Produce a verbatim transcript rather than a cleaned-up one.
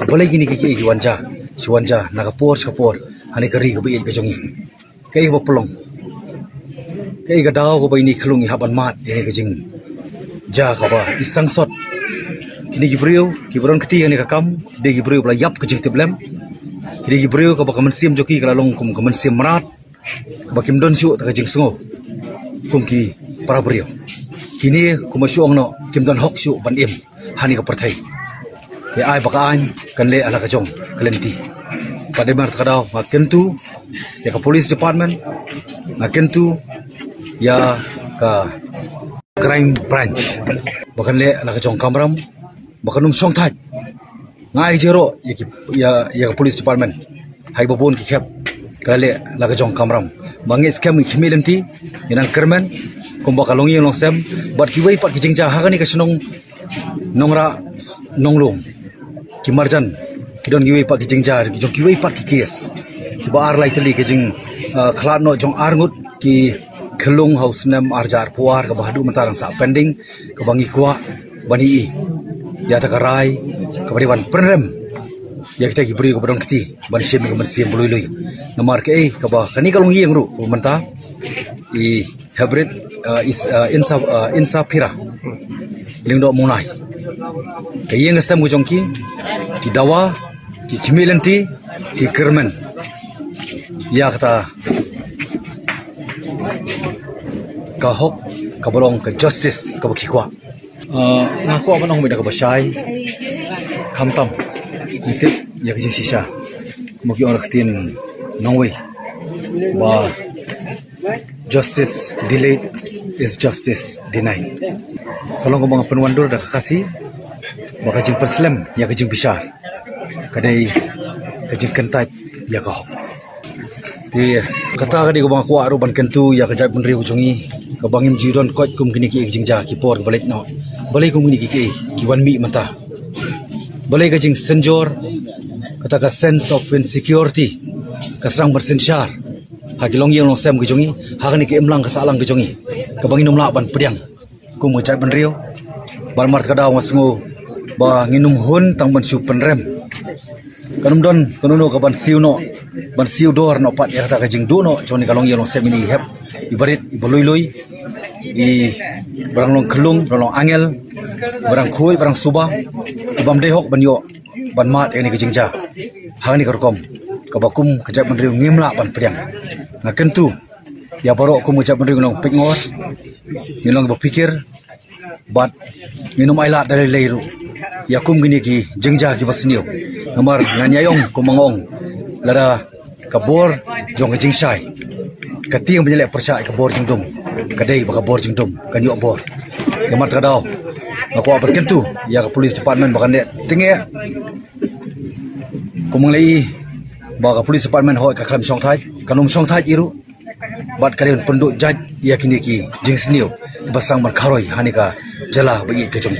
Balei kine ki, ki, ki wan ja, ki wan ja na ka por sha ka por ha kane ka ri kaba ïeit ka jong ngi? Kaei kaba pynlong? Kaei ka daw kaba ine i khyllung i hap ban mad ïa kane ka jingjia kaba i sangsot? Kine ki briew kiba don kti ha kane ka kam ki dei ki briew ba la ïap ka jingtip lem. Ki dei ki briew kaba ka mynsiem jong ki ka la long kum ka mynsiem mrad, kaba kim don shuh ta ka jingsngew kum ki para briew. Kine, kumba shu ong noh, kim don hok shuh ban im ha kane ka pyrthei. Ïa ai ba ka aiñ kan leh ha la ka jong ka lynti. Bad namar kata ka daw nga kyntu ïa ka police department, nga kyntu ïa ka crime branch ba kan leh ha la ka jong ka kamram, ba kan ym shong thait. Nga ai jingïaroh ïa ki, ïa, ïa ka police department ha kiba bun ki khep ka la leh ha la ka jong ka kamram. Ba ngi skhem ngi khmih lynti, ngi nang kyrmen kumba ka longïing longsem bad kiwei pat ki jingjia ha kane ka shnong Nongrah, Nonglum, ki marjan ki don kiwei pat ki jingjia, ki jong kiwei pat ki case kiba ar lai tylli, ki jing, ah, khlad noh jong arngut ki khyllung ha u snem ar hajar arphew ar kaba haduh mynta dang sah pending, kaba ngi kwah ban ïohi ïa kata ka rai kaba dei ban pynrem ïa kita ki briew kaba don kti ban shim ïa ka mynsiem ba lui lui. Namar kaei, kaba kane ka longïing ruh kaba mynta i hybrid, uh, is, uh, insa, uh, insa phira lyngdoh Mawlai. Ka ïing ka sem ka jong ki, ki dawa, ki khmih lynti, ki kyrmen ïa kata ka hok, kaba long ka justice kaba ki kwah. Uh, nga kwah ban ong beit na kaba shai, khamtam ngi tip ïa ka jingshisha, kumba ki ong ha ka ktien nongwei ba justice delayed is justice denied. Ka long kumba nga pynwandur da ka Khasi ba ka jingpynslem ïa ka jingbishar ka dei ka jingkyntait ïa ka hok. Te kata ka dei kaba nga kwah ruh ban kyntu ïa ka jaitbynriew ka jong ngi, kaba ngim ju don koit kum kine ki, ki jingjia ki por kiba leit noh. Balei kum kine ki, ki, ki wan mih mynta? Balei ka jingsynjor, kata ka sense of insecurity ka sdang ban synshar ha ki longïing longsem ki jong ngi, ha kane ka imlang ka sahlang ki jong ngi, kaba ngin ym lah ban pdiang kum ka jaitbynriew? Bad namar kata ka daw nga sngew ba ngin ym hun tang ban shu pynrem. Kan ym don kano kano ka ban siew noh, ban siew dor noh pat ïa kata ka jingduh noh jong kane ka longïing longsem, ine i hep iba rit, iba lui lui, iba dang long khyllung, iba dang long angel, iba dang khuid, iba dang suba, ibym dei hok ban ïoh ban mad ïa kane ka jingjia ha kane ka rukom kaba kum ka jaitbynriew ngim lah ban pdiang. Nga kyntu ïa baroh kum ka jaitbynriew ngi long peitngor, ngi long ba phikir, bad ngin ym ailad da lei lei ruh ïa kum kine ki jingjia kiba sniew. Namar ngan ïai ong kumba nga ong, lada ka bor jong ka jingshai ka tieng ban ïaleh pyrshah ïa ka bor jingdum, ka dei ba ka bor jingdum kan ïoh bor. Namar kata ka daw nga kwah ban kyntu ïa ka police department ba kan leh tyngeh, kumba nga la ïohi ba ka police department hooid ka khlem shong thait, kan ym shong thait ei ruh, bad ka dei ban pynduh jait ïa kine ki jingsniew kiba sdang ban kharoi ha kane ka jylla ba ïeit ka jong ngi.